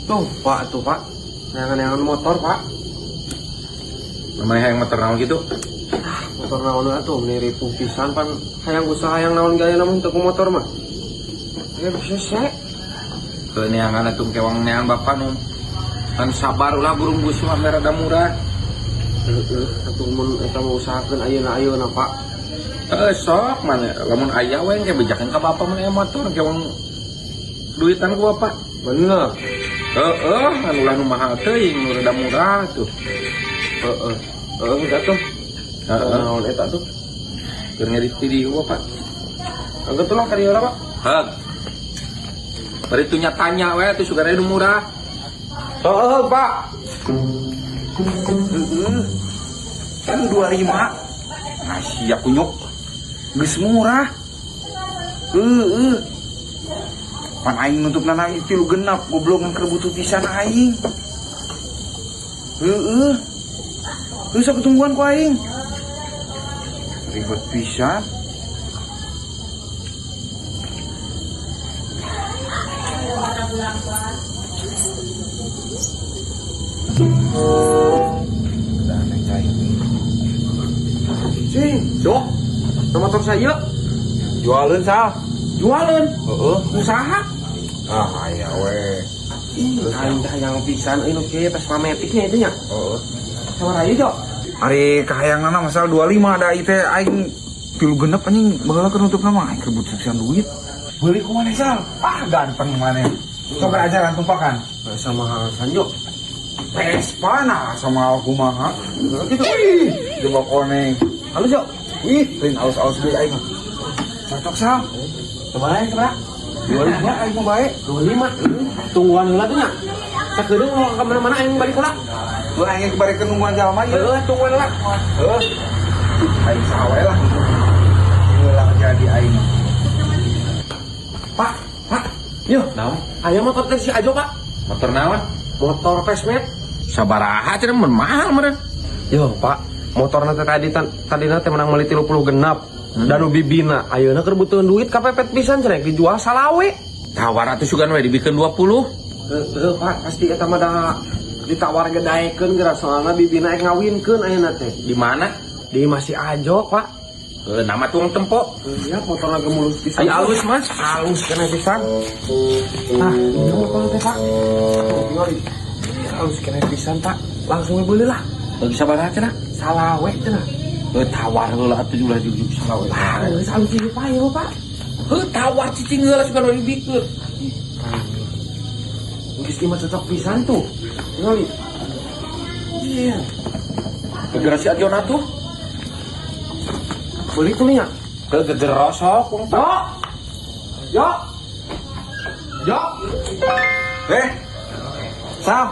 Tuh, Pak, tuh, Pak. Neangan-neangan motor, Pak. Namanya hayang motor naon gitu? Motor naon atuh meni ripuh pisan pan hayang usaha hayang naon gaya namun teu ku motor mah. Ya bisa sek. Ke neangan atuh kewang neangan bapak nu. Kan sabar ulah burung busu ame rada murah. Heeh, atuh mun eta mah usahakeun ayeuna ayeuna, Pak. Heeh, sok mana lamun aya we engke bejakeun ka bapak mun aya motor kewang duitan ku bapak. Bener. Heeh, kan ulah nu mahal teuing nu rada murah tuh. Heeh. Heeh, udah tuh. Heeh. Naon eta tuh? Keur ngedit video bapak. Angkat tuh lah ka dieu lah, Pak. Heug. Bari tuh tanya we tuh sugan aya nu murah. Heeh, Pak. Heeh. Kan 25. Nah, siap kunyuk. Geus murah. Heeh. Pan aing nutup nana tilu genap goblok ngan keur butuh pisan aing. Heeh. Geus sok tungguan ku aing. Ribet pisan. Udah aneh cai. Sing, Sok, motor saya jualeun sal. jualan Heeh. usaha. Ah, aya we. Ih, aing teh hayang pisan euy nu kieu Vespa Matic-nya itu nya. Heeh. Sabaraha ieu, Jok? Ari kahayanganna masalah 25 da ieu teh aing tilu genep anjing baheula keur nutupna mah aing keur butuh pisan duit. Beli ku maneh sal? Ah, ganteng maneh. Sok ajaran tumpakan. Sama hasan, Jok. Vespa nah sama kumaha. Gitu. Ih, coba koneng. Halo, Jok. Wih, lain alus-alus deui aing mah. Cocok sal. Sabaraha sabaraha? 25 aing mah bae. 25. Tungguan heula tuh nya. Sakedeung mau ka mana-mana aing balik heula. Lu aing kebarikeun nungguan jalma ieu. Heeh, tungguan heula. Heuh. Aing saha wae lah. Heula jadi aing mah. Pak, Pak. Yo, Naon? aya motor teh si Ajo, Pak. Motor naon? Motor Pesmet. Sabaraha cenah mun mahal meureun. Yo, Pak. Motorna teh tadi tadina teh menang meuli 30 genap. Dan nu bibina ayeuna keur butuh duit kapepet pisan cenah dijual salawe. Tawar atuh sugan we dibikeun 20. Heeh, Pak, pasti eta mah da ditawar ge daekeun geura soalna bibina ek ngawinkeun ayeuna teh. Di mana? Di masih Ajo, Pak. Heuh, nama tuang tempo. Iya, motorna ge mulus pisan. Aya alus, Mas. Halus kena pisan. Nah, ini motor teh, Pak. Tuh, tinggal di. Halus kena pisan, Pak. Langsung we beuli lah. Bagi sabaraha cenah? Salawe cenah. Heuh, tawar heula atuh ulah jujuk salawe. Ah, geus halus ieu Pak, ieu Pak. Heuh, tawar cicing heula sugan we dibikeun. Geus ieu mah cocok pisan tuh. Tinggal di. Iya. Gegera si Ajona tuh. Beli tuh nya. Ke gegera sok wong Yo. Yo. Yo. Eh. Sal.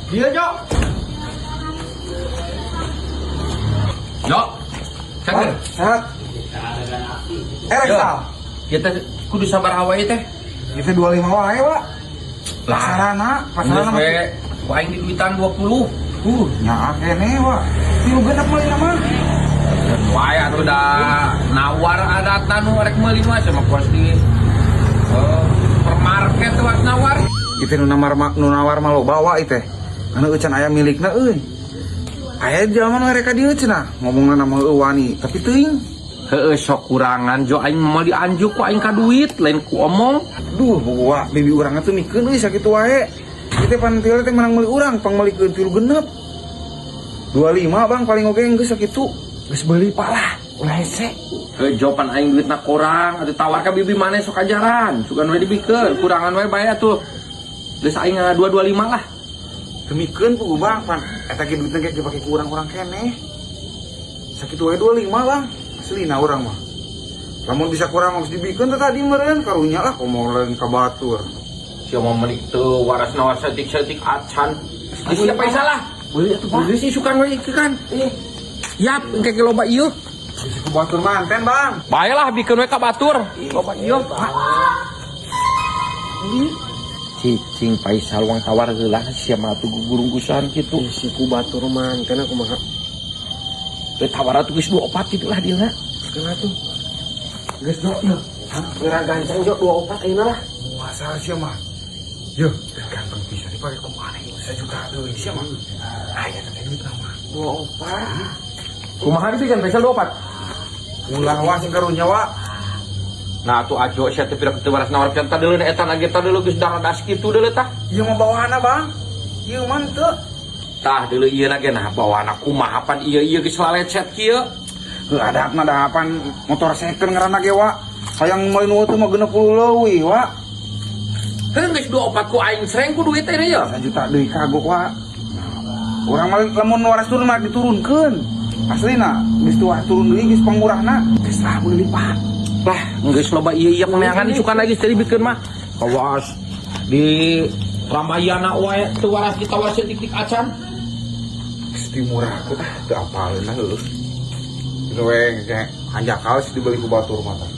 Dia, Jo. Yo. Cager. Sehat. Eh, rek, Sal. Kita kudu sabar wae teh. Itu 25 wae, Pak. Lah, Pasarana, pasarana geus mah. we ku aing di duitan 20. Nyaah keneh, Pak. Tilu genep meuli mah. Wae atuh da nawar adatna nu rek meuli mah sama kuas di supermarket tuh nawar. Itu nu nawar nu nawar mah loba wa ieu teh. Anu eucan aya milikna euy. Aya jalma nu rek ka dieu cenah, ngomongna mah heueuh wani, tapi teuing. Heeh, sok kurangan jo aing moal dianjuk ku aing ka duit, lain ku omong. Duh, buwa bibi urang teh mikeun euy sakitu wae. Ieu teh pan teh menang meuli urang, pangmeulikeun tilu genep. 25 Bang paling oge geus sakitu. Geus beuli, Pak lah. Ulah hese. Heuh, jo pan aing duitna kurang, atuh tawar ka bibi maneh sok ajaran, sugan we dibikeun, kurangan we bae atuh. Geus aing 225 lah. Teu mikeun puguh Bang, pan eta ge duitna ge dipake ku urang-urang keneh. Sakitu wae 25 Bang. Aslina urang mah. Lamun bisa kurang geus dibikeun teh tadi meureun karunya lah komo lain ka batur. Sia mah menik teu waras nawar saeutik-saeutik acan. Geus siapa salah? Beuli atuh, Pak. Geus isukan we ieu kan. Ih, Yap, engke ge loba ieu. Bisa ku batur manten Bang. Bae lah bikeun we ka batur. Loba ieu. Cicing Faisal wang tawar heula sia mah atuh gugurunggusan kitu. si ku batur manten aku mah. Teu tawar atuh geus 24 kitu lah dieuna. Kenapa tuh? Geus jok yeuh. Geura gancang jok 24 ayeuna lah. Masalah sia mah. Yo, ganteng pisan. Dipake kumaha ieu 1 juta deui sia mah. Aya teh duit mah. 24. Kumaha dibikeun Faisal 24? Ulah, Wa, sing karunya, Wa. Nah, atuh ajo sia teh pira teu waras nawar pian tah deuleu eta lagi tah deuleu geus daradas kitu deuleu tah. Ieu mah bawahanna, Bang. Ieu mah teu. Tah deuleu ieu na ge nah bawahanna kumaha pan ieu ieu geus lalecet kieu. Heuh, adapna dapan motor second ngaranna ge, Wa. Hayang meuli nu teu mah 60 leuwih, Wa. Heuh, geus 24 ku aing sreng ku duit teh ya. 1 juta deui kagok, Wa. Urang mah lamun waras turun mah diturunkeun. Aslina geus tua turun deui geus pangmurahna. Geus lah beuli, Pak. Lah, geus loba ieu ieu pangneangan isukan lagi geus dibikeun mah. Kawas di Ramayana wae teu waras ditawar setik-tik acan. Geus dimurahkeun ah, teu apaleun lah heuh. Itu we kayak hanjakal sih dibeli ku batur mah tah.